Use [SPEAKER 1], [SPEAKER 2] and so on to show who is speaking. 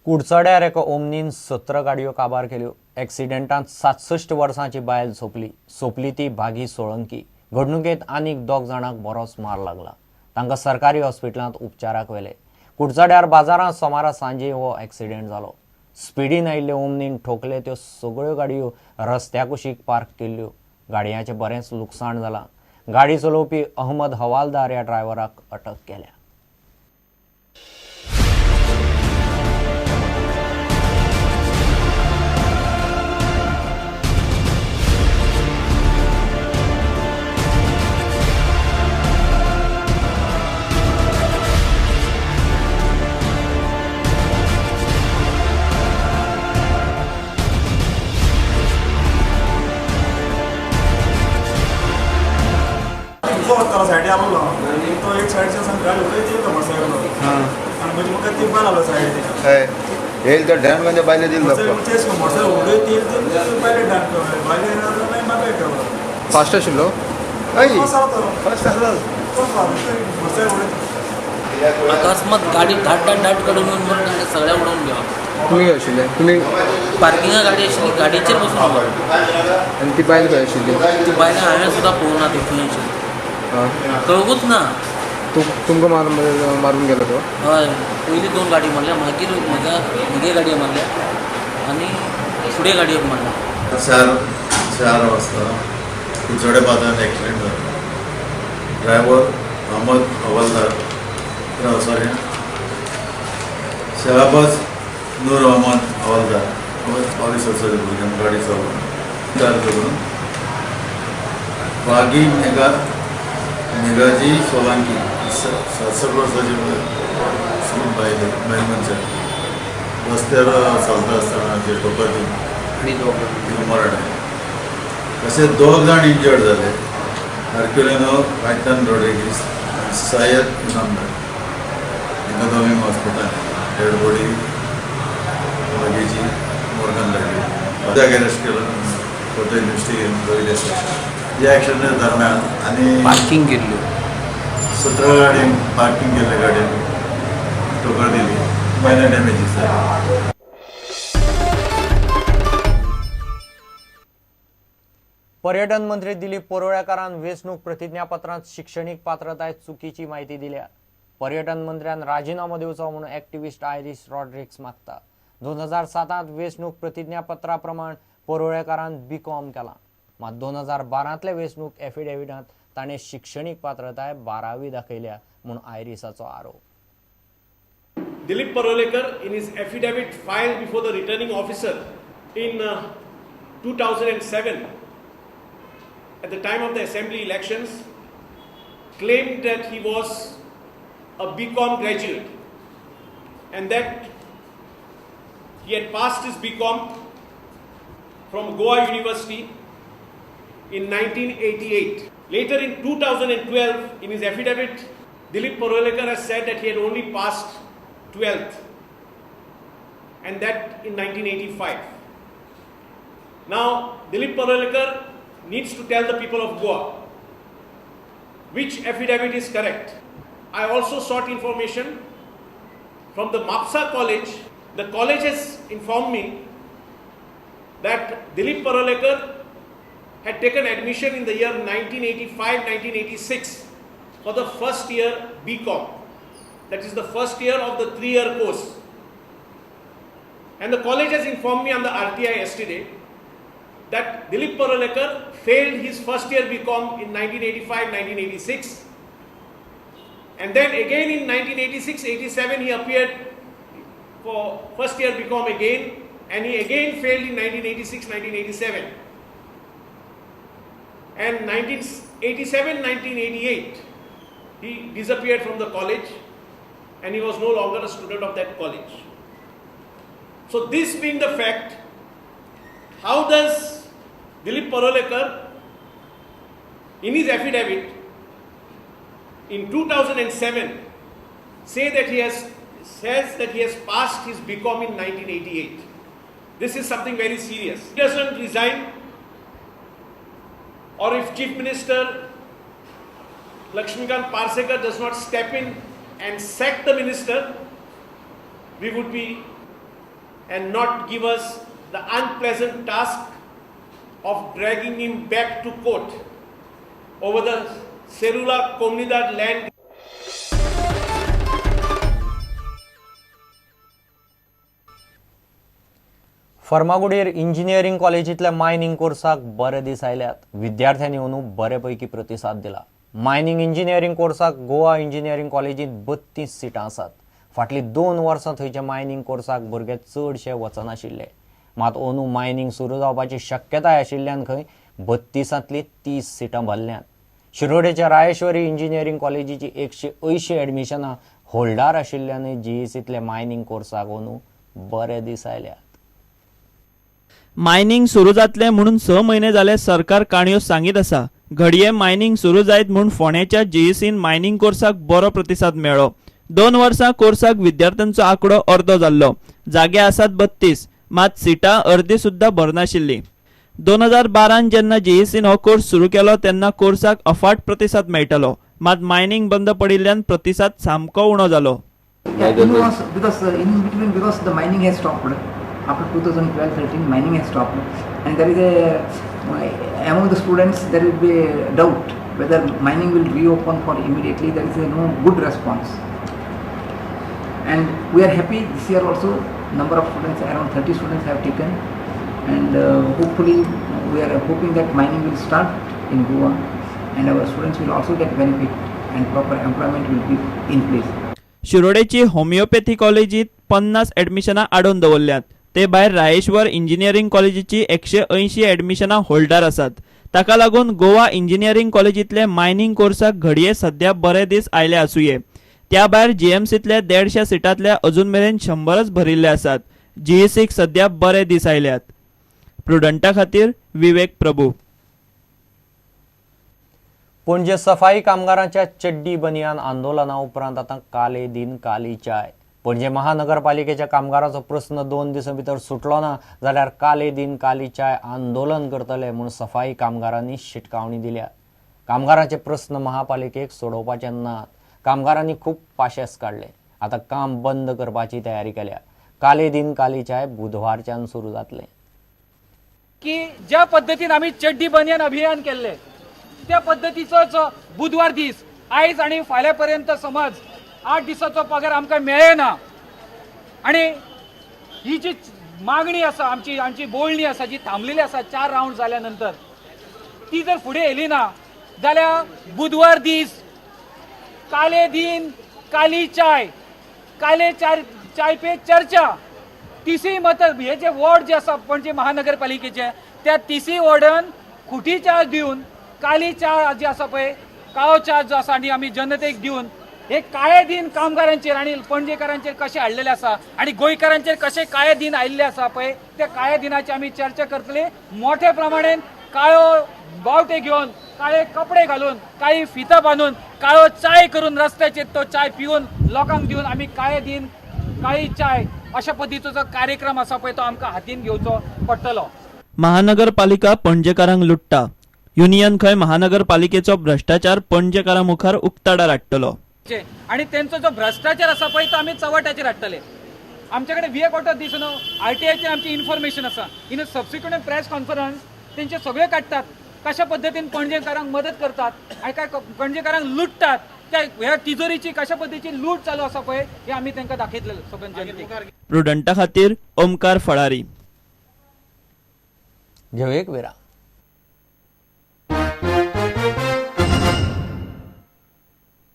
[SPEAKER 1] कुडचड्यार एका ओमनीन 17 गाडयो काबार केल्यो. एक्सिडेंटांत 67 वर्सांची बायल सोंपली. सोंपली ती भागी सोळंकी. घडणुकेंत आनीक 2 जाणांक बरोच मार लागला. तांकां सरकारी हॉस्पिटलांत उपचाराक व्हेले. कुडचड्यार बाजारांत सोमारा सांजे हो एक्सिडेंट जालो. स्पिडीन आयिल्ले ओमनीन ठोकले त्यो सगळ्यो गाडयो रस्त्या कुशीक पार्क केल्ल्यो. गाडयांचें बरेंच लुकसाण जालां. गाडी चलोवपी अहमद हवालदार ह्या ड्रायव्हराक अटक केल्या.
[SPEAKER 2] सायडी आसलो आनी तो एक सायडच्यान सावन गाडी उडयत येयलो मोटरसायकल आनी मागीर म्हाका ती लागलो सायडी.
[SPEAKER 3] येईल तर ध्यान म्हणजे बायले दिल.
[SPEAKER 2] मोटरसायकल उडयत येईल तर बायले ध्यान बायले मागीर म्हाका ठेवलो.
[SPEAKER 4] फास्ट आशिल्लो.
[SPEAKER 3] फास्ट आसलो.
[SPEAKER 2] मोटरसायकल उडयत
[SPEAKER 5] अकस्मात गाडी धाट धाट धाट काडून येवन मरे तांकां सगळ्या उडोवन गेलो.
[SPEAKER 4] तुमी खंय आशिल्ले? तुमी
[SPEAKER 5] पार्किंगा गाडी आशिल्ली, गाडयेचेर बसून उबो.
[SPEAKER 4] आनी ती बायल खंय आशिल्ली?
[SPEAKER 5] ती बायलां हांवें सुद्दां पळोवना ती खंय आशिल्ली, कळकूच ना.
[SPEAKER 4] तुमकां मारून गेलो तो?
[SPEAKER 5] हय, पयलीं 2 गाडी मारल्या, मागीर म्हज्या म्हगे गाडये मारल्या आनी फुडें गाडयेक मारल्या.
[SPEAKER 3] 4 वाजता कुडचडे बाजारांत एक्सिडेंट जालो. ड्रायव्हर अहमद हवालदार सॉरी शहाबाज नूर अहमद हवालदार 22 वर्साच्या भुरग्यान गाडी चलोवन कार करून बागी मेघाजी सोलांकी 67 वर्साची बायल बायल मनशाक रस्त्यार चलता आसतना जे ठोकर दिवन तिका मरण आयलें. तशेंच 2 जाण इंजर्ड जाले. हरक्युलेनो कायतान रॉड्रिगीस आनी सयद इनामदार हांकां दोगांक हॉस्पिटलांत डेड बॉडी वागेची मोर्गान धाडली. जाग्यार अरेस्ट केलो, फर्दर इन्वेस्टिगेशन करीत आसा. ह्या एक्सिडेंटा दरम्यान आनी
[SPEAKER 5] पार्किंग केल्ल्यो
[SPEAKER 3] 17 गाडयांक पार्किंग केल्ल्या गाडयांक ठोकर दिली. मायनर डॅमेजीस जाले.
[SPEAKER 1] पर्यटन मंत्री दिलीप परुळेकारान वेंचणूक प्रतिज्ञापत्रांत शिक्षणीक पात्रताय चुकीची म्हायती दिल्या. पर्यटन मंत्र्यान राजिनामो दिवचो म्हणून एक्टिविस्ट आयरीस रॉड्रिक्स मागता. 2007 वेंचणूक प्रतिज्ञापत्रा प्रमाण परुळेकारान बी.कॉम केलां. मात 2012 वेंचणूक एफिडेविटांत ताणें शिक्षणीक पात्रताय 12वी दाखयल्या म्हूण आयरीसाचो आरोप.
[SPEAKER 6] Dilip Parulekar in his affidavit filed before the returning officer in 2007 at the time of the assembly elections claimed that he was a BCom graduate and that he had passed his BCom from Goa University in 1988. Later in 2012, in his affidavit, Dilip Parulekar has said that he had only passed 12th and that in 1985. Now, Dilip Parulekar needs to tell the people of Goa which affidavit is correct. I also sought information from the Mapsa College. The college has informed me that Dilip Parulekar had taken admission in the year 1985-1986 for the first year BCom. That is the first year of the 3-year course. And the college has informed me on the RTI yesterday that Dilip Parulekar failed his first year BCom in 1985-1986. And then again in 1986-87 he appeared for first year BCom again, and he again failed in 1986-1987. And 1987-1988 he disappeared from the college and he was no longer a student of that college. So this being the fact, how does Dilip Parulekar in his affidavit in 2007 say that he has says that he has passed his BCom in 1988? This is something very serious. He doesn't resign, or if Chief Minister Lakshmikant Parsekar does not step in and sack the minister, we would be and not give us the unpleasant task of dragging him back to court over the Serula Comunidade land.
[SPEAKER 1] फर्मागुडयेर engineering कॉलेजींतल्या mining कोर्साक बरे दीस आयल्यात. विद्यार्थ्यांनी अंदू बरेपैकी प्रतिसाद दिला. Mining engineering कोर्साक Goa engineering कॉलेजींत 32 सिटां आसात. फाटलीं 2 वर्सां थंयच्या मायनिंग कोर्साक भुरगे चडशे वचनाशिल्ले. मात अंदू मायनिंग सुरू जावपाची शक्यताय आशिल्ल्यान खंय 32 30 सिटां भरल्यांत. शिरोडेच्या रायेश्वरी इंजिनियरींग कॉलेजीची 180 एडमिशनां होल्डार आशिल्ल्यानय जीईसींतल्या मायनिंग कोर्साक अंदू बरे दीस आयल्यात.
[SPEAKER 7] मायनिंग सुरू जातलें म्हणून 6 म्हयने जाले सरकार काणयो सांगीत आसा. घडये मायनिंग सुरू जायत म्हूण फोंड्याच्या जीईसीन मायनिंग कोर्साक बरो प्रतिसाद मेळ्ळो. 2 वर्सां कोर्साक विद्यार्थ्यांचो आंकडो अर्दो जाल्लो. जागे आसात 32, मात सिटां अर्दी सुद्दां भरनाशिल्ली. 2012 जेन्ना जीईसीन हो कोर्स सुरू केलो तेन्ना कोर्साक अफाट प्रतिसाद मेळटालो. मात मायनिंग बंद पडिल्ल्यान प्रतिसाद सामको उणो जालो.
[SPEAKER 8] After 2012-13, mining has stopped, and there is a among the students there will be a doubt whether mining will reopen for immediately. There is a no good response, and we are happy this year also number of students, around 30 students have taken, and hopefully we are hoping that mining will start in Goa and our students will also get benefit and proper employment will be in place.
[SPEAKER 7] शिरोडेची homeopathy कॉलेजीत 50 ऍडमिशनां आडोवन दवरल्यात. ते भायर Rayeshwar engineering कॉलेजीची 180 ऍडमिशनां holder आसात. ताका लागून Goa engineering कॉलेजींतले mining कोर्साक घडये सध्या बरे दीस आयले आसुये. त्या भायर जीएमसींतले 150 सिटांतले अजून मेरेन 100च भरिल्ले आसात. जीईसीक सध्या बरे दीस आयल्यात. प्रुडंटा खातीर विवेक प्रभू.
[SPEAKER 1] पणजे सफाई कामगारांच्या चड्डी बनियान आंदोलना उपरांत आतां काले दिन काली चाय. पणजे महानगरपालिकेच्या कामगारांचो प्रस्न 2 दिसां भितर सुटलो ना जाल्यार काले दिन काली चाय आंदोलन करतले म्हूण सफाई कामगारांनी शिटकावणी दिल्या. कामगारांचे प्रस्न महापालिकेक सोडोवपाचे नात. कामगारांनी खूब पाशेस काडले. आतां काम बंद करपाची तयारी केल्या. काले दिन काली चाय बुधवारच्यान सुरू जातलें.
[SPEAKER 9] की ज्या पद्दतीन आमी चड्डी बनियान अभियान केल्लें त्या पद्दतीचोच बुधवार दीस आयज आनी फाल्यां पर्यंत समज 8 दिसाचो पगार आमकां मेळना आनी ही जी मागणी आसा आमची आमची बोलणी आसा जी थांबलेली आसा 4 रावंड जाल्या नंतर ती जर फुडें येयली ना जाल्यार बुधवार दीस काले दिन काली चाय, काले चाय पे चर्चा. तिसरी मत हे जे वॉर्ड जे आसा पणजे महानगरपालिकेचे त्या तिसरी वॉर्डान खुटी च्या दिवन काली च्या जी आसा पळय काळो च्या जो आसा आनी आमी जनतेक दिवन हे काळे दिन कामगारांचेर आनी पणजेकारांचेर कशे हाडलेले आसा आनी गोंयकारांचेर कशे काळे दिन आयिल्ले आसा पळय त्या काळ्या दिनाची आमी चर्चा करतले. मोठ्या प्रमाणान काळो बावटे घेवन काळे कपडे घालून काळी फितां बांदून काळो चाय करून रस्त्याचेर तो चाय पिवन लोकांक दिवन आमी काळे दिन काळी चाय अशा पद्दतीचो जो कार्यक्रम आसा पळय तो आमकां हातीन घेवचो पडटलो.
[SPEAKER 7] महानगरपालिका पणजेकारांक लुट्टा. युनियन खंय महानगरपालिकेचो भ्रष्टाचार पणजेकारां मुखार उक्ताडार हाडटलो
[SPEAKER 9] आनी तेंचो जो भ्रष्टाचार आसा पळय तो आमी चव्हाट्याचेर हाडटले. आमचे कडेन व्ही ए दीस न्हू आरटीआयचेर आमची इन्फॉर्मेशन आसा. इन सबसिक्वंट प्रेस कॉन्फरन्स तेंचे सगळे काडटात कशा पद्दतीन पणजेकारांक मदत करतात आनी काय पणजेकारांक लुट्टात त्या ह्या तिजोरीची कशा पद्दतीची लूट चालू आसा पळय हे आमी तांकां दाखयतले सगळ्या जनतेक.
[SPEAKER 7] प्रुडंटा खातीर ओमकार फळारी.
[SPEAKER 1] घेवं एक विराम.